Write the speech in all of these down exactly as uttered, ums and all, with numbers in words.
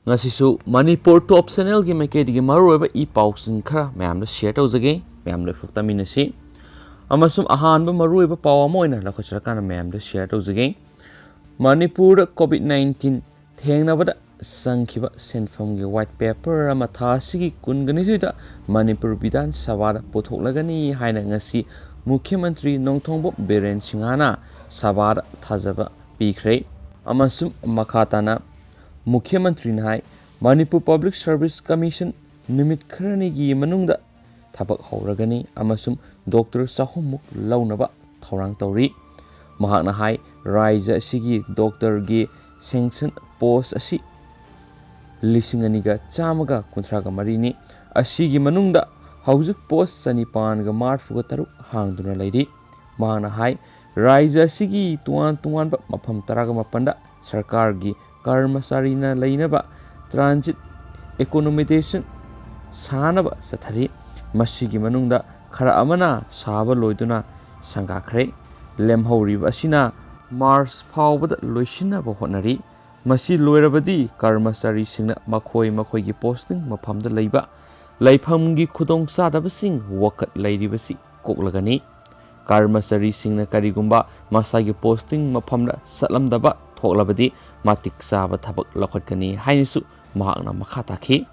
ꯉꯁꯤꯁꯨ ꯃꯅꯤꯄꯨꯔ ꯇꯣꯞ ꯆꯦꯅꯦꯜꯒꯤ ꯃꯥꯏꯀꯩꯗꯒꯤ ꯃꯔꯨꯑꯣꯏꯕ ꯏ ꯄꯥꯎꯁꯤꯡ ꯈꯔ ꯃꯌꯥꯝꯗ ꯁꯤꯌꯔ ꯇꯧꯖꯒꯦ꯫ ꯃꯌꯥꯝ ꯂꯣꯏꯐꯥꯎ ꯇꯥꯃꯤꯟꯅꯁꯤ꯫ ꯑꯃꯁꯨꯡ ꯑꯍꯥꯟꯕ ꯃꯔꯨꯑꯣꯏꯕ ꯄꯥꯎ ꯑꯃ ꯑꯣꯏꯅ ꯂꯧꯈꯠꯆꯔꯀꯥꯟꯗ ꯃꯌꯥꯝꯗ ꯁꯤꯌꯔ ꯇꯧꯖꯒꯦ꯫ ꯃꯅꯤꯄꯨꯔꯗ ꯀꯣꯚꯤꯗ ꯅꯥꯏꯟꯇꯤꯟ ꯊꯦꯡꯅꯕꯗ ꯆꯪꯈꯤꯕ ꯁꯦꯟꯐꯝꯒꯤ ꯋꯥꯏꯠ ꯄꯦꯄꯔ ꯑꯃ ꯊꯥ ꯑꯁꯤꯒꯤ ꯀꯨꯟꯒ ꯅꯤꯊꯣꯏꯗ ꯃꯅꯤꯄꯨꯔ ꯕꯤꯙꯥꯟ ꯁꯚꯥꯗ ꯄꯨꯊꯣꯛꯂꯒꯅꯤ ꯍꯥꯏꯅ ꯉꯁꯤ ꯃꯨꯈ꯭ꯌ ꯃꯟꯇ꯭ꯔꯤ ꯅꯣꯡꯊꯣꯝꯕꯝ ꯕꯤꯔꯦꯟ ꯁꯤꯡꯍꯅ ꯁꯚꯥꯗ ꯊꯥꯖꯕ ꯄꯤꯈ꯭ꯔꯦ꯫ ꯑꯃꯁꯨꯡ ꯃꯈꯥ ꯇꯥꯅ ꯃꯨꯈ꯭ꯌ ꯃꯟꯇ꯭ꯔꯤꯅ ꯍꯥꯏ, ꯃꯅꯤꯄꯨꯔ ꯄꯕ꯭ꯂꯤꯛ ꯁꯔꯚꯤꯁ ꯀꯃꯤꯁꯟ ꯅꯨꯃꯤꯠ ꯈꯔꯅꯤꯒꯤ ꯃꯅꯨꯡꯗ ꯊꯕꯛ ꯍꯧꯔꯒꯅꯤ ꯑꯃꯁꯨꯡ ꯗꯣꯛꯇꯔ ꯆꯍꯨꯝꯃꯨꯛ ꯂꯧꯅꯕ ꯊꯧꯔꯥꯡ ꯇꯧꯔꯤ꯫ ꯃꯍꯥꯛꯅ ꯍꯥꯏ, ꯔꯥꯖ꯭ꯌ ꯑꯁꯤꯒꯤ ꯗꯣꯛꯇꯔꯒꯤ ꯁꯦꯡꯁꯟ ꯄꯣꯁ ꯑꯁꯤ ꯂꯤꯁꯤꯡ ꯑꯅꯤꯒ ꯆꯥꯝꯃꯒ ꯀꯨꯟꯊ꯭ꯔꯥꯒ ꯃꯔꯤꯅꯤ꯫ ꯑꯁꯤꯒꯤ ꯃꯅꯨꯡꯗ ꯍꯧꯖꯤꯛ ꯄꯣꯁ ꯆꯅꯤꯄꯥꯟꯒ ꯃꯔꯤꯐꯨꯒ ꯇꯔꯨꯛ ꯍꯥꯡꯗꯨꯅ ꯂꯩꯔꯤ꯫ ꯃꯍꯥꯛꯅ ꯍꯥꯏ, ꯔꯥꯖ꯭ꯌ ꯑꯁꯤꯒꯤ ꯇꯣꯉꯥꯟ ꯇꯣꯉꯥꯟꯕ ꯃꯐꯝ ꯇꯔꯥꯒ ꯃꯥꯄꯟꯗ ꯁꯔꯀꯥꯔꯒꯤ ꯀꯔꯃꯆꯥꯔꯤꯅ ꯂꯩꯅꯕ ꯇ꯭ꯔꯥꯟꯖꯤꯠ ꯑꯦꯀꯣꯃꯣꯗꯦꯁꯟ ꯁꯥꯅꯕ ꯆꯠꯊꯔꯤ꯫ ꯃꯁꯤꯒꯤ ꯃꯅꯨꯡꯗ ꯈꯔ ꯑꯃꯅ ꯁꯥꯕ ꯂꯣꯏꯗꯨꯅ ꯁꯪꯒꯥꯈ꯭ꯔꯦ꯫ ꯂꯦꯝꯍꯧꯔꯤꯕ ꯑꯁꯤꯅ ꯃꯥꯔꯆ ꯐꯥꯎꯕꯗ ꯂꯣꯏꯁꯤꯟꯅꯕ ꯍꯣꯠꯅꯔꯤ꯫ ꯃꯁꯤ ꯂꯣꯏꯔꯕꯗꯤ ꯀꯔꯃꯆꯥꯔꯤꯁꯤꯡꯅ ꯃꯈꯣꯏ ꯃꯈꯣꯏꯒꯤ ꯄꯣꯁꯇꯤꯡ ꯃꯐꯝꯗ ꯂꯩꯕ ꯂꯩꯐꯝꯒꯤ ꯈꯨꯗꯣꯡꯆꯥꯗꯕꯁꯤꯡ ꯋꯥꯀꯠ ꯂꯩꯔꯤꯕꯁꯤ ꯀꯣꯛꯂꯒꯅꯤ꯫ ꯀꯔꯃꯆꯥꯔꯤꯁꯤꯡꯅ ꯀꯔꯤꯒꯨꯝꯕ ꯃꯁꯥꯒꯤ ꯄꯣꯁꯇꯤꯡ ꯃꯐꯝꯗ ꯆꯠꯂꯝꯗꯕ ꯊꯣꯛꯂꯕꯗꯤ ꯃꯇꯤꯛ ꯆꯥꯕ ꯊꯕꯛ ꯂꯧꯈꯠꯀꯅꯤ ꯍꯥꯏꯅꯁꯨ ꯃꯍꯥꯛꯅ ꯃꯈꯥ ꯇꯥꯈꯤ꯫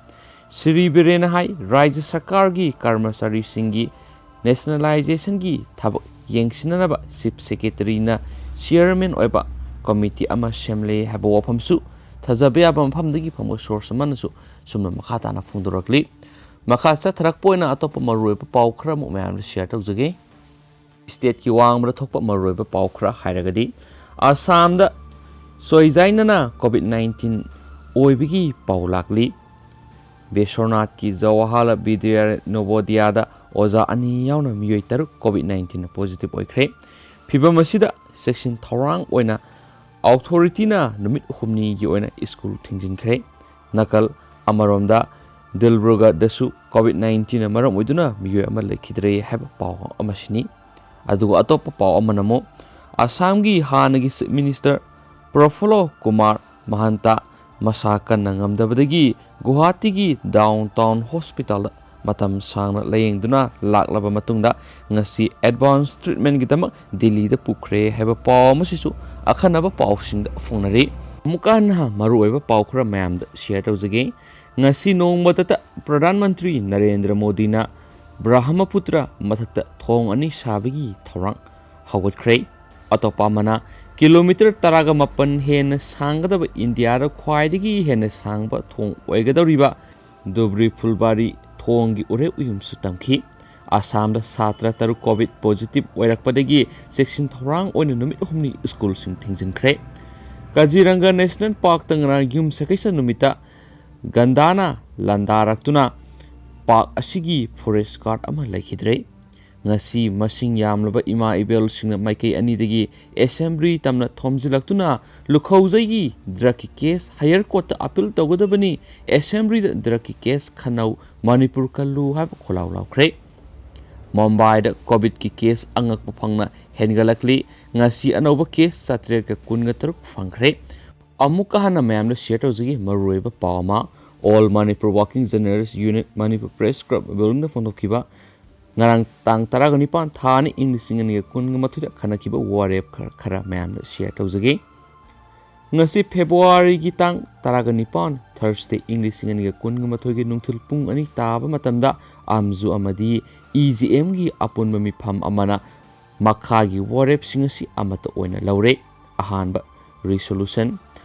ꯁ꯭ꯔꯤ ꯕꯤꯔꯦꯟꯅ ꯍꯥꯏ, ꯔꯥꯖ꯭ꯌ ꯁꯔꯀꯥꯔꯒꯤ ꯀꯔꯃꯆꯥꯔꯤꯁꯤꯡꯒꯤ ꯅꯦꯁꯅꯦꯂꯥꯏꯖꯦꯁꯟꯒꯤ ꯊꯕꯛ ꯌꯦꯡꯁꯤꯟꯅꯅꯕ ꯆꯤꯐ ꯁꯦꯀ꯭ꯔꯦꯇꯔꯤꯅ ꯆꯤꯌꯔꯃꯦꯟ ꯑꯣꯏꯕ ꯀꯣꯃꯤꯇꯤ ꯑꯃ ꯁꯦꯝꯂꯦ ꯍꯥꯏꯕ ꯋꯥꯐꯝꯁꯨ ꯊꯥꯖꯕ ꯌꯥꯕ ꯃꯐꯝꯗꯒꯤ ꯐꯪꯕ ꯁꯣꯔꯁ ꯑꯃꯅꯁꯨ ꯁꯨꯝꯅ ꯃꯈꯥ ꯇꯥꯅ ꯐꯣꯡꯗꯣꯔꯛꯂꯤ꯫ ꯃꯈꯥ ꯆꯠꯊꯔꯛꯄ ꯑꯣꯏꯅ ꯑꯇꯣꯞꯄ ꯃꯔꯨꯑꯣꯏꯕ ꯄꯥꯎ ꯈꯔ ꯑꯃꯨꯛ ꯃꯌꯥꯝꯗ ꯁꯤꯌꯔ ꯇꯧꯖꯒꯦ꯫ ꯁ꯭ꯇꯦꯠꯀꯤ ꯋꯥꯡꯃꯗ ꯊꯣꯛꯄ ꯃꯔꯨꯑꯣꯏꯕ ꯄꯥꯎ ꯈꯔ ꯍꯥꯏꯔꯒꯗꯤ, ꯑꯁꯥꯝꯗ ꯆꯣꯏꯖꯥꯏꯅꯅ ꯀꯣꯚꯤꯗ ꯅꯥꯏꯟꯇꯤꯟ ꯑꯣꯏꯕꯒꯤ ꯄꯥꯎ ꯂꯥꯛꯂꯤ꯫ ꯕꯤꯁ꯭ꯋꯅꯥꯊꯀꯤ ꯖꯋꯥꯍꯔꯂꯥꯜ ꯕꯤꯗ꯭ꯌꯥꯂꯌ ꯅꯣꯕꯣꯗꯤꯌꯥꯗ ꯑꯣꯖꯥ ꯑꯅꯤ ꯌꯥꯎꯅ ꯃꯤꯑꯣꯏ ꯇꯔꯨꯛ ꯀꯣꯚꯤꯗ ꯅꯥꯏꯟꯇꯤꯟꯅ ꯄꯣꯖꯤꯇꯤꯚ ꯑꯣꯏꯈ꯭ꯔꯦ꯫ ꯐꯤꯚꯝ ꯑꯁꯤꯗ ꯆꯦꯛꯁꯤꯟ ꯊꯧꯔꯥꯡ ꯑꯣꯏꯅ ꯑꯣꯊꯣꯔꯤꯇꯤꯅ ꯅꯨꯃꯤꯠ ꯍꯨꯝꯅꯤꯒꯤ ꯑꯣꯏꯅ ꯁ꯭ꯀꯨꯜ ꯊꯤꯡꯖꯤꯟꯈ꯭ꯔꯦ꯫ ꯅꯥꯀꯜ ꯑꯃꯔꯣꯝꯗ, ꯗꯤꯜꯕ꯭ꯔꯨꯒꯗꯁꯨ ꯀꯣꯚꯤꯗ ꯅꯥꯏꯟꯇꯤꯟꯅ ꯃꯔꯝ ꯑꯣꯏꯗꯨꯅ ꯃꯤꯑꯣꯏ ꯑꯃ ꯂꯩꯈꯤꯗ꯭ꯔꯦ ꯍꯥꯏꯕ ꯄꯥꯎ ꯑꯃꯁꯤꯅꯤ꯫ ꯑꯗꯨꯒ ꯑꯇꯣꯞꯄ ꯄꯥꯎ ꯑꯃꯅ ꯑꯃꯨꯛ ꯑꯁꯥꯝꯒꯤ ꯍꯥꯟꯅꯒꯤ ꯆꯤꯐ ꯃꯤꯅꯤꯁꯇꯔ ꯄ꯭ꯔꯐꯨꯜꯂ ꯀꯨꯃꯥꯔ ꯃꯍꯟꯇ ꯃꯁꯥ ꯀꯟꯅ ꯉꯝꯗꯕꯗꯒꯤ ꯒꯨꯋꯥꯍꯥꯇꯤꯒꯤ ꯗꯥꯎꯟ ꯇꯥꯎꯟ ꯍꯣꯁꯄꯤꯇꯥꯜꯗ ꯃꯇꯝ ꯁꯥꯡꯅ ꯂꯥꯌꯦꯡꯗꯨꯅ ꯂꯥꯛꯂꯕ ꯃꯇꯨꯡꯗ ꯉꯁꯤ ꯑꯦꯗꯚꯥꯟꯁ ꯇ꯭ꯔꯤꯠꯃꯦꯟꯒꯤꯗꯃꯛ ꯗꯤꯜꯂꯤꯗ ꯄꯨꯈ꯭ꯔꯦ ꯍꯥꯏꯕ ꯄꯥꯎ ꯑꯃꯁꯤꯁꯨ ꯑꯈꯟꯅꯕ ꯄꯥꯎꯁꯤꯡꯗ ꯐꯣꯡꯅꯔꯤ꯫ ꯑꯃꯨꯛꯀ ꯍꯟꯅ ꯃꯔꯨꯑꯣꯏꯕ ꯄꯥꯎ ꯈꯔ ꯃꯌꯥꯝꯗ ꯁꯤꯌꯔ ꯇꯧꯖꯒꯦ꯫ ꯉꯁꯤ ꯅꯣꯡꯃꯗꯇ ꯄ꯭ꯔꯙꯥꯟ ꯃꯟꯇ꯭ꯔꯤ ꯅꯔꯦꯟꯗ꯭ꯔ ꯃꯣꯗꯤꯅ ꯕ꯭ꯔꯍꯃꯄꯨꯇ꯭ꯔ ꯃꯊꯛꯇ ꯊꯣꯡ ꯑꯅꯤ ꯁꯥꯕꯒꯤ ꯊꯧꯔꯥꯡ ꯍꯧꯒꯠꯈ꯭ꯔꯦ꯫ ꯑꯇꯣꯞꯄ ꯑꯃꯅ, ꯀꯤꯂꯣꯃꯤꯇꯔ ꯇꯔꯥꯒ ꯃꯥꯄꯟ ꯍꯦꯟꯅ ꯁꯥꯡꯒꯗꯕ ꯏꯟꯗꯤꯌꯥꯗ ꯈ꯭ꯋꯥꯏꯗꯒꯤ ꯍꯦꯟꯅ ꯁꯥꯡꯕ ꯊꯣꯡ ꯑꯣꯏꯒꯗꯧꯔꯤꯕ ꯙꯨꯕ꯭ꯔꯤ ꯐꯨꯜꯕꯥꯔꯤ ꯊꯣꯡꯒꯤ ꯎꯔꯦꯞ ꯎꯌꯨꯝꯁꯨ ꯇꯝꯈꯤ꯫ ꯑꯁꯥꯝꯗ ꯁꯥꯇ꯭ꯔ ꯇꯔꯨꯛ ꯀꯣꯚꯤꯗ ꯄꯣꯖꯤꯇꯤꯚ ꯑꯣꯏꯔꯛꯄꯗꯒꯤ ꯆꯦꯛꯁꯤꯟ ꯊꯧꯔꯥꯡ ꯑꯣꯏꯅ ꯅꯨꯃꯤꯠ ꯍꯨꯝꯅꯤ ꯁ꯭ꯀꯨꯜꯁꯤꯡ ꯊꯤꯡꯖꯤꯟꯈ꯭ꯔꯦ꯫ ꯀꯥꯖꯤꯔꯪꯒ ꯅꯦꯁꯅꯦꯜ ꯄꯥꯔꯛꯇ ꯉꯔꯥꯡ ꯌꯨꯝꯁꯀꯩꯁ ꯅꯨꯃꯤꯠꯇ ꯒꯟꯗꯥꯅ ꯂꯥꯟꯗꯥꯔꯛꯇꯨꯅ ꯄꯥꯔꯛ ꯑꯁꯤꯒꯤ ꯐꯣꯔꯦꯁ ꯒꯥꯔꯗ ꯑꯃ ꯂꯩꯈꯤꯗ꯭ꯔꯦ꯫ ꯉꯁꯤ ꯃꯁꯤꯡ ꯌꯥꯝꯂꯕ ꯏꯃꯥ ꯏꯕꯦꯜꯁꯤꯡꯅ ꯃꯥꯏꯀꯩ ꯑꯅꯤꯗꯒꯤ ꯑꯦꯁꯦꯝꯕ꯭ꯂꯤ ꯇꯝꯅ ꯊꯣꯝꯖꯤꯜꯂꯛꯇꯨꯅ ꯂꯨꯈꯧꯖꯩꯒꯤ ꯗ꯭ꯔꯒꯀꯤ ꯀꯦꯁ ꯍꯥꯌꯔ ꯀꯣꯔꯠꯇ ꯑꯄꯤꯜ ꯇꯧꯒꯗꯕꯅꯤ, ꯑꯦꯁꯦꯝꯕ꯭ꯂꯤꯗ ꯗ꯭ꯔꯒꯀꯤ ꯀꯦꯁ ꯈꯟꯅꯧ, ꯃꯅꯤꯄꯨꯔ ꯀꯜꯂꯨ ꯍꯥꯏꯕ ꯈꯣꯜꯂꯥꯎ ꯂꯥꯎꯈ꯭ꯔꯦ꯫ ꯃꯨꯝꯕꯥꯏꯗ ꯀꯣꯚꯤꯗꯀꯤ ꯀꯦꯁ ꯑꯉꯛꯄ ꯐꯪꯅ ꯍꯦꯟꯒꯠꯂꯛꯂꯤ꯫ ꯉꯁꯤ ꯑꯅꯧꯕ ꯀꯦꯁ ꯆꯥꯇ꯭ꯔꯦꯠꯀ ꯀꯨꯟꯒ ꯇꯔꯨꯛ ꯐꯪꯈ꯭ꯔꯦ꯫ ꯑꯃꯨꯛꯀ ꯍꯟꯅ ꯃꯌꯥꯝꯗ ꯁꯤꯌꯔ ꯇꯧꯖꯒꯦ ꯃꯔꯨꯑꯣꯏꯕ ꯄꯥꯎ ꯑꯃ꯫ All Manipur Working Journalist Unit Manipur Press Club buildingꯗ ꯐꯣꯡꯗꯣꯛꯈꯤꯕ ꯉꯔꯥꯡ ꯇꯥꯡ ꯇꯔꯥꯒ ꯅꯤꯄꯥꯟ ꯊꯥ ꯑꯅꯤ ꯏꯪ ꯂꯤꯁꯤꯡ ꯑꯅꯤꯒ ꯀꯨꯟꯒ ꯃꯥꯊꯣꯏꯗ ꯈꯟꯅꯈꯤꯕ ꯋꯥꯔꯦꯞ ꯈꯔ, ꯈꯔ ꯃꯌꯥꯝꯗ ꯁꯤꯌꯔ ꯇꯧꯖꯒꯦ꯫ ꯉꯁꯤ ꯐꯦꯕ꯭ꯔꯨꯋꯥꯔꯤꯒꯤ ꯇꯥꯡ ꯇꯔꯥꯒ ꯅꯤꯄꯥꯟ, ꯊꯔꯁꯗꯦ, ꯏꯪ ꯂꯤꯁꯤꯡ ꯑꯅꯤꯒ ꯀꯨꯟꯒ ꯃꯥꯊꯣꯏꯒꯤ ꯅꯨꯡꯊꯤꯜ ꯄꯨꯡ ꯑꯅꯤ ꯇꯥꯕ ꯃꯇꯝꯗ ꯑꯥꯝꯖꯨ ꯑꯃꯗꯤ ꯏ ꯖꯤ ꯑꯦꯝꯒꯤ ꯑꯄꯨꯟꯕ ꯃꯤꯐꯝ ꯑꯃꯅ ꯃꯈꯥꯒꯤ ꯋꯥꯔꯦꯞꯁꯤꯡ ꯑꯁꯤ ꯑꯃꯠꯇ ꯑꯣꯏꯅ ꯂꯧꯔꯦ꯫ ꯑꯍꯥꯟꯕ ꯔꯤꯁꯣꯂꯨꯁꯟ,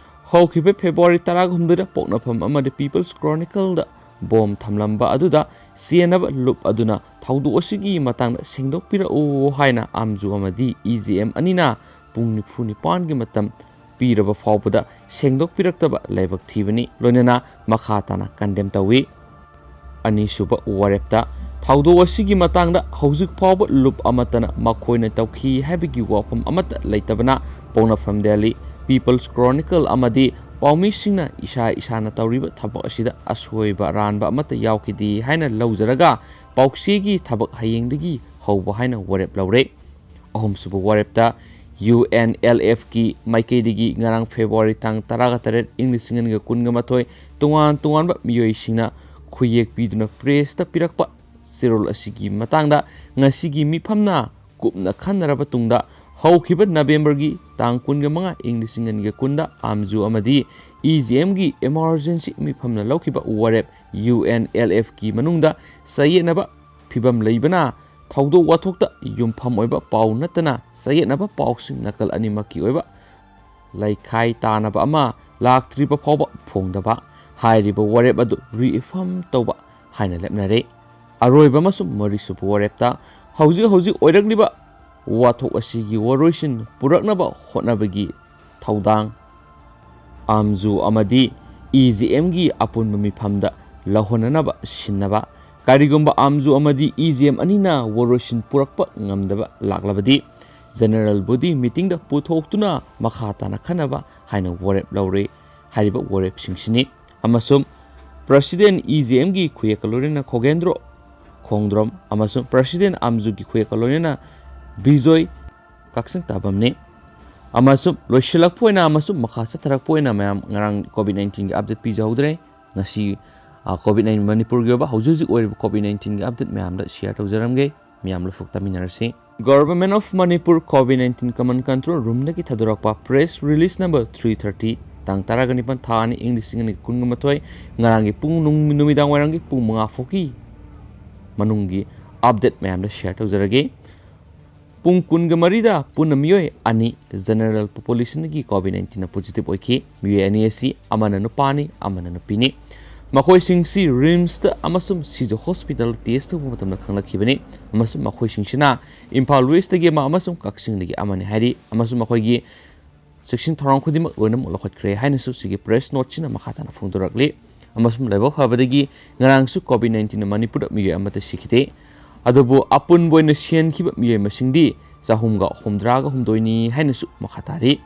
ꯍꯧꯈꯤꯕ ꯐꯦꯕ꯭ꯔꯨꯋꯥꯔꯤ ꯇꯔꯥꯍꯨꯝꯗꯣꯏꯗ ꯄꯣꯛꯅꯐꯝ ꯑꯃꯗ ꯄꯤꯄꯜꯁ ꯀ꯭ꯔꯣꯅꯤꯀꯜꯗ ꯕꯣꯝ ꯊꯝꯂꯝꯕ ꯑꯗꯨꯗ ꯆꯦꯟꯅꯕ ꯂꯨꯞ ꯑꯗꯨꯅ ꯊꯧꯗꯣꯛ ꯑꯁꯤꯒꯤ ꯃꯇꯥꯡꯗ ꯁꯦꯡꯗꯣꯛꯄꯤꯔꯛꯎ ꯍꯥꯏꯅ ꯑꯥꯝꯖꯨ ꯑꯃꯗꯤ ꯏ ꯖꯤ ꯑꯦꯝ ꯑꯅꯤꯅ ꯄꯨꯡ ꯅꯤꯐꯨ ꯅꯤꯄꯥꯟꯒꯤ ꯃꯇꯝ ꯄꯤꯔꯕ ꯐꯥꯎꯕꯗ ꯁꯦꯡꯗꯣꯛꯄꯤꯔꯛꯇꯕ ꯂꯥꯏꯕꯛ ꯊꯤꯕꯅꯤ, ꯂꯣꯏꯅꯅ ꯃꯈꯥ ꯇꯥꯅ ꯀꯟꯗꯦꯝ ꯇꯧꯏ꯫ ꯑꯅꯤꯁꯨꯕ ꯋꯥꯔꯦꯞꯇ, ꯊꯧꯗꯣꯛ ꯑꯁꯤꯒꯤ ꯃꯇꯥꯡꯗ ꯍꯧꯖꯤꯛ ꯐꯥꯎꯕ ꯂꯨꯞ ꯑꯃꯠꯇꯅ ꯃꯈꯣꯏꯅ ꯇꯧꯈꯤ ꯍꯥꯏꯕꯒꯤ ꯋꯥꯐꯝ ꯑꯃꯠꯇ ꯂꯩꯇꯕꯅ, ꯄꯣꯛꯅꯐꯝ ꯗꯦꯜꯂꯤ ꯄꯤꯄꯜꯁ ꯀ꯭ꯔꯣꯅꯤꯀꯜ ꯑꯃꯗꯤ ꯄꯥꯎꯃꯤꯁꯤꯡꯅ ꯏꯁꯥ ꯏꯁꯥꯅ ꯇꯧꯔꯤꯕ ꯊꯕꯛ ꯑꯁꯤꯗ ꯑꯁꯣꯏꯕ ꯑꯔꯥꯟꯕ ꯑꯃꯠꯇ ꯌꯥꯎꯈꯤꯗꯦ ꯍꯥꯏꯅ ꯂꯧꯖꯔꯒ, ꯄꯥꯎꯆꯦꯒꯤ ꯊꯕꯛ ꯍꯌꯦꯡꯗꯒꯤ ꯍꯧꯕ ꯍꯥꯏꯅ ꯋꯥꯔꯦꯞ ꯂꯧꯔꯦ꯫ ꯑꯍꯨꯝꯁꯨꯕ ꯋꯥꯔꯦꯞꯇ, UNLFꯀꯤ ꯃꯥꯏꯀꯩꯗꯒꯤ ꯉꯔꯥꯡ February ꯇꯥꯡ ꯇꯔꯥꯒ ꯇꯔꯦꯠ, ꯏꯪ ꯂꯤꯁꯤꯡ ꯑꯅꯤꯒ ꯀꯨꯟꯒ ꯃꯥꯊꯣꯏ, ꯇꯣꯉꯥꯟ ꯇꯣꯉꯥꯟꯕ ꯃꯤꯑꯣꯏꯁꯤꯡꯅ ꯈꯨꯌꯦꯛ ꯄꯤꯗꯨꯅ pressꯇ ꯄꯤꯔꯛꯄ ꯆꯦꯔꯣꯜ ꯑꯁꯤꯒꯤ ꯃꯇꯥꯡꯗ ꯉꯁꯤꯒꯤ ꯃꯤꯐꯝꯅ ꯀꯨꯞꯅ ꯈꯟꯅꯔꯕ ꯇꯨꯡꯗ, ꯍꯧꯈꯤꯕ Novemberꯒꯤ ꯇꯥꯡ ꯀꯨꯟꯒ ꯃꯉꯥ, ꯏꯪ ꯂꯤꯁꯤꯡ ꯑꯅꯤꯒ ꯀꯨꯟꯗ ꯑꯥꯝꯖꯨ ꯑꯃꯗꯤ EJMꯒꯤ emergency ꯃꯤꯐꯝꯅ ꯂꯧꯈꯤꯕ ꯋꯥꯔꯦꯞ, UNLFꯀꯤ ꯃꯅꯨꯡꯗ ꯆꯌꯦꯠꯅꯕ ꯐꯤꯚꯝ ꯂꯩꯕꯅ ꯊꯧꯗꯣꯛ ꯋꯥꯊꯣꯛꯇ ꯌꯨꯝꯐꯝ ꯑꯣꯏꯕ ꯄꯥꯎ ꯅꯠꯇꯅ ꯆꯌꯦꯠꯅꯕ ꯄꯥꯎꯁꯤꯡ ꯅꯥꯀꯜ ꯑꯅꯤꯃꯛꯀꯤ ꯑꯣꯏꯕ ꯂꯩꯈꯥꯏ ꯇꯥꯅꯕ ꯑꯃ ꯂꯥꯛꯇ꯭ꯔꯤꯕ ꯐꯥꯎꯕ ꯐꯣꯡꯗꯕ, ꯍꯥꯏꯔꯤꯕ ꯋꯥꯔꯦꯞ ꯑꯗꯨ reaffirm ꯇꯧꯕ ꯍꯥꯏꯅ ꯂꯦꯞꯅꯔꯦ꯫ ꯑꯔꯣꯏꯕ ꯑꯃꯁꯨꯡ ꯃꯔꯤꯁꯨꯕ ꯋꯥꯔꯦꯞꯇ, ꯍꯧꯖꯤꯛ ꯍꯧꯖꯤꯛ ꯑꯣꯏꯔꯛꯂꯤꯕ ꯋꯥꯊꯣꯛ ꯑꯁꯤꯒꯤ ꯋꯥꯔꯣꯏꯁꯤꯟ ꯄꯨꯔꯛꯅꯕ ꯍꯣꯠꯅꯕꯒꯤ ꯊꯧꯗꯥꯡ ꯑꯥꯝꯖꯨ ꯑꯃꯗꯤ EJMꯒꯤ ꯑꯄꯨꯟꯕ ꯃꯤꯐꯝꯗ ꯂꯧꯍꯟꯅꯅꯕ ꯁꯤꯟꯅꯕ꯫ ꯀꯔꯤꯒꯨꯝꯕ ꯑꯥꯝꯖꯨ ꯑꯃꯗꯤ EJM ꯑꯅꯤꯅ ꯋꯥꯔꯣꯏꯁꯤꯟ ꯄꯨꯔꯛꯄ ꯉꯝꯗꯕ ꯂꯥꯛꯂꯕꯗꯤ, General Body meetingꯗ ꯄꯨꯊꯣꯛꯇꯨꯅ ꯃꯈꯥ ꯇꯥꯅ ꯈꯟꯅꯕ ꯍꯥꯏꯅ ꯋꯥꯔꯦꯞ ꯂꯧꯔꯦ꯫ ꯍꯥꯏꯔꯤꯕ ꯋꯥꯔꯦꯞꯁꯤꯡꯁꯤꯅꯤ꯫ ꯑꯃꯁꯨꯡ President EJMꯒꯤ ꯈꯨꯌꯦꯛꯀ ꯂꯣꯏꯅꯅ ꯈꯣꯒꯦꯟꯗ꯭ꯔꯣ ꯈꯣꯡꯗ꯭ꯔꯣꯝ ꯑꯃꯁꯨꯡ President ꯑꯥꯝꯖꯨꯒꯤ ꯈꯨꯌꯦꯛꯀ ꯂꯣꯏꯅꯅ ꯕꯤꯖꯣꯏ ꯀꯛꯆꯤꯡ ꯇꯥꯕꯝꯅꯤ꯫ ꯑꯃꯁꯨꯡ ꯂꯣꯏꯁꯤꯜꯂꯛꯄ ꯑꯣꯏꯅ ꯑꯃꯁꯨꯡ ꯃꯈꯥ ꯆꯠꯊꯔꯛꯄ ꯑꯣꯏꯅ ꯃꯌꯥꯝ ꯉꯔꯥꯡ COVID nineteenꯒꯤ update ꯄꯤꯖꯍꯧꯗ꯭ꯔꯦ꯫ ꯉꯁꯤ, ꯑ, COVID nineteen ꯃꯅꯤꯄꯨꯔꯒꯤ ꯑꯣꯏꯕ ꯍꯧꯖꯤꯛ ꯍꯧꯖꯤꯛ ꯑꯣꯏꯔꯤꯕ COVID nineteenꯒꯤ update ꯃꯌꯥꯝꯗ share ꯇꯧꯖꯔꯝꯒꯦ꯫ ꯃꯤꯌꯥꯝ ꯂꯧꯐꯨꯛ ꯇꯥꯃꯤꯟꯅꯔꯁꯤ꯫ Government of Manipur COVID nineteen Command Control Roomꯗꯒꯤ ꯊꯥꯗꯣꯔꯛꯄ press release number three thirty, ꯇꯥꯡ ꯇꯔꯥꯒ ꯅꯤꯄꯥꯟ, ꯊꯥ ꯑꯅꯤ, ꯏꯪ ꯂꯤꯁꯤꯡ ꯑꯅꯤ ꯀꯨꯟꯒ ꯃꯥꯊꯣꯏ, ꯉꯔꯥꯡꯒꯤ ꯄꯨꯡ ꯅꯨꯡ-, ꯅꯨꯃꯤꯗꯥꯡ ꯋꯥꯏꯔꯝꯒꯤ ꯄꯨꯡ ꯃꯉꯥ ꯐꯥꯎꯒꯤ ꯃꯅꯨꯡꯒꯤ update ꯃꯌꯥꯝꯗ share ꯇꯧꯖꯔꯒꯦ꯫ ꯄꯨꯡ ꯀꯨꯟꯒ ꯃꯔꯤꯗ ꯄꯨꯟꯅ ꯃꯤꯑꯣꯏ ꯑꯅꯤ general populationꯗꯒꯤ COVID nineteenꯅ positive ꯑꯣꯏꯈꯤ꯫ ꯃꯤꯑꯣꯏ ꯑꯅꯤ ꯑꯁꯤ ꯑꯃꯅ ꯅꯨꯄꯥꯅꯤ, ꯑꯃꯅ ꯅꯨꯄꯤꯅꯤ꯫ ꯃꯈꯣꯏꯁꯤꯡꯁꯤ RIMSꯇ ꯑꯃꯁꯨꯡ ꯁꯤꯖ hospital test ꯇꯧꯕ ꯃꯇꯝꯗ ꯈꯪꯂꯛꯈꯤꯕꯅꯤ, ꯑꯃꯁꯨꯡ ꯃꯈꯣꯏꯁꯤꯡꯁꯤꯅ ꯏꯝꯐꯥꯜ Westꯇꯒꯤ ꯑꯃ ꯑꯃꯁꯨꯡ ꯀꯛꯆꯤꯡꯗꯒꯤ ꯑꯃꯅꯤ ꯍꯥꯏꯔꯤ, ꯑꯃꯁꯨꯡ ꯃꯈꯣꯏꯒꯤ ꯆꯦꯛꯁꯤꯟ ꯊꯧꯔꯥꯡ ꯈꯨꯗꯤꯡꯃꯛ ꯂꯣꯏꯅꯃꯛ ꯂꯧꯈꯠꯈ꯭ꯔꯦ ꯍꯥꯏꯅꯁꯨ ꯁꯤꯒꯤ press noteꯁꯤꯅ ꯃꯈꯥ ꯇꯥꯅ ꯐꯣꯡꯗꯣꯔꯛꯂꯤ꯫ ꯑꯃꯁꯨꯡ ꯂꯥꯏꯕꯛ ꯐꯕꯗꯒꯤ ꯉꯔꯥꯡꯁꯨ COVID nineteenꯅ ꯃꯅꯤꯄꯨꯔꯗ ꯃꯤꯑꯣꯏ ꯑꯃꯠꯇ ꯁꯤꯈꯤꯗꯦ꯫ ꯑꯗꯨꯕꯨ ꯑꯄꯨꯟꯕ ꯑꯣꯏꯅ ꯁꯤꯍꯟꯈꯤꯕ ꯃꯤꯑꯣꯏ ꯃꯁꯤꯡꯗꯤ ꯆꯍꯨꯝꯒ ꯍꯨꯝꯗ꯭ꯔꯥꯒ ꯍꯨꯝꯗꯣꯏꯅꯤ ꯍꯥꯏꯅꯁꯨ ꯃꯈꯥ ꯇꯥꯔꯤ꯫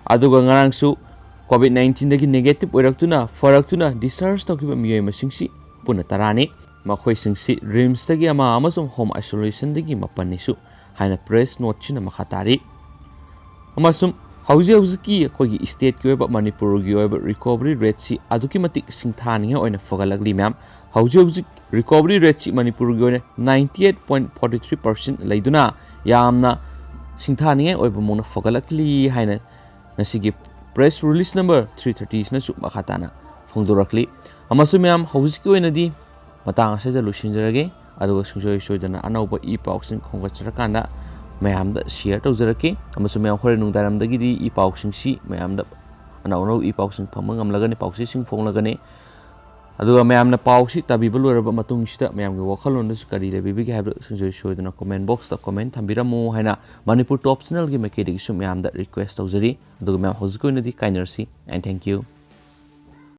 ꯑꯗꯨꯒ ꯉꯔꯥꯡꯁꯨ COVID nineteenꯗꯒꯤ negative ꯑꯣꯏꯔꯛꯇꯨꯅ ꯐꯔꯛꯇꯨꯅ discharge ꯇꯧꯈꯤꯕ ꯃꯤꯑꯣꯏ ꯃꯁꯤꯡꯁꯤ ꯄꯨꯟꯅ ꯇꯔꯥꯅꯤ꯫ ꯃꯈꯣꯏꯁꯤꯡꯁꯤ RIMSꯇꯒꯤ ꯑꯃ ꯑꯃꯁꯨꯡ home isolationꯗꯒꯤ ꯃꯥꯄꯟꯅꯤꯁꯨ ꯍꯥꯏꯅ press noteꯁꯤꯅ ꯃꯈꯥ ꯇꯥꯔꯤ꯫ ꯑꯃꯁꯨꯡ ꯍꯧꯖꯤꯛ ꯍꯧꯖꯤꯛꯀꯤ ꯑꯩꯈꯣꯏꯒꯤ stateꯀꯤ ꯑꯣꯏꯕ, ꯃꯅꯤꯄꯨꯔꯒꯤ ꯑꯣꯏꯕ recovery rateꯁꯤ ꯑꯗꯨꯛꯀꯤ ꯃꯇꯤꯛ ꯁꯤꯡꯊꯥꯅꯤꯡꯉꯥꯏ ꯑꯣꯏꯅ ꯐꯒꯠꯂꯛꯂꯤ ꯃꯌꯥꯝ꯫ ꯍꯧꯖꯤꯛ ꯍꯧꯖꯤꯛ recovery rateꯁꯤ ꯃꯅꯤꯄꯨꯔꯒꯤ ꯑꯣꯏꯅ ninety eight point forty three percent ꯂꯩꯗꯨꯅ ꯌꯥꯝꯅ ꯁꯤꯡꯊꯥꯅꯤꯡꯉꯥꯏ ꯑꯣꯏꯕ ꯃꯑꯣꯡꯗ ꯐꯒꯠꯂꯛꯂꯤ ꯍꯥꯏꯅ ꯉꯁꯤꯒꯤ press release number three thirtyꯁꯤꯅꯁꯨ ꯃꯈꯥ ꯇꯥꯅ ꯐꯣꯡꯗꯣꯔꯛꯂꯤ꯫ ꯑꯃꯁꯨꯡ ꯃꯌꯥꯝ, ꯍꯧꯖꯤꯛꯀꯤ ꯑꯣꯏꯅꯗꯤ ꯃꯇꯥꯡ ꯑꯁꯤꯗ ꯂꯣꯏꯁꯤꯟꯖꯔꯒꯦ꯫ ꯑꯗꯨꯒ ꯁꯨꯡꯁꯣꯏ ꯁꯣꯏꯗꯅ ꯑꯅꯧꯕ ꯏ ꯄꯥꯎꯁꯤꯡ ꯈꯣꯝꯒꯠꯆꯔꯀꯥꯟꯗ ꯃꯌꯥꯝꯗ share ꯇꯧꯖꯔꯛꯀꯦ꯫ ꯑꯃꯁꯨꯡ ꯃꯌꯥꯝ, ꯍꯣꯔꯦꯟ ꯅꯨꯡꯗꯥꯡꯔꯝꯗꯒꯤꯗꯤ ꯏ ꯄꯥꯎꯁꯤꯡꯁꯤ ꯃꯌꯥꯝꯗ ꯑꯅꯧ ꯑꯅꯧꯕ ꯏ ꯄꯥꯎꯁꯤꯡ ꯐꯪꯕ ꯉꯝꯂꯒꯅꯤ, ꯄꯥꯎꯆꯦꯁꯤꯡ ꯐꯣꯡꯂꯒꯅꯤ꯫ ꯑꯗꯨꯒ ꯃꯌꯥꯝꯅ ꯄꯥꯎꯁꯤ ꯇꯥꯕꯤꯕ ꯂꯣꯏꯔꯕ ꯃꯇꯨꯡꯁꯤꯗ ꯃꯌꯥꯝꯒꯤ ꯋꯥꯈꯜꯂꯣꯟꯗꯁꯨ ꯀꯔꯤ ꯂꯩꯕꯤꯕꯒꯦ ꯍꯥꯏꯕꯗꯨ ꯁꯨꯡꯁꯣꯏ ꯁꯣꯏꯗꯅ comment boxꯇ comment ꯊꯝꯕꯤꯔꯝꯃꯨ ꯍꯥꯏꯅ ꯃꯅꯤꯄꯨꯔ Top Channelꯒꯤ ꯃꯥꯏꯀꯩꯗꯒꯤꯁꯨ ꯃꯌꯥꯝꯗ request ꯇꯧꯖꯔꯤ꯫ ꯑꯗꯨꯒ ꯃꯌꯥꯝ, ꯍꯧꯖꯤꯛꯀꯤ ꯑꯣꯏꯅꯗꯤ ꯀꯥꯏꯅꯔꯁꯤ, and thank you꯫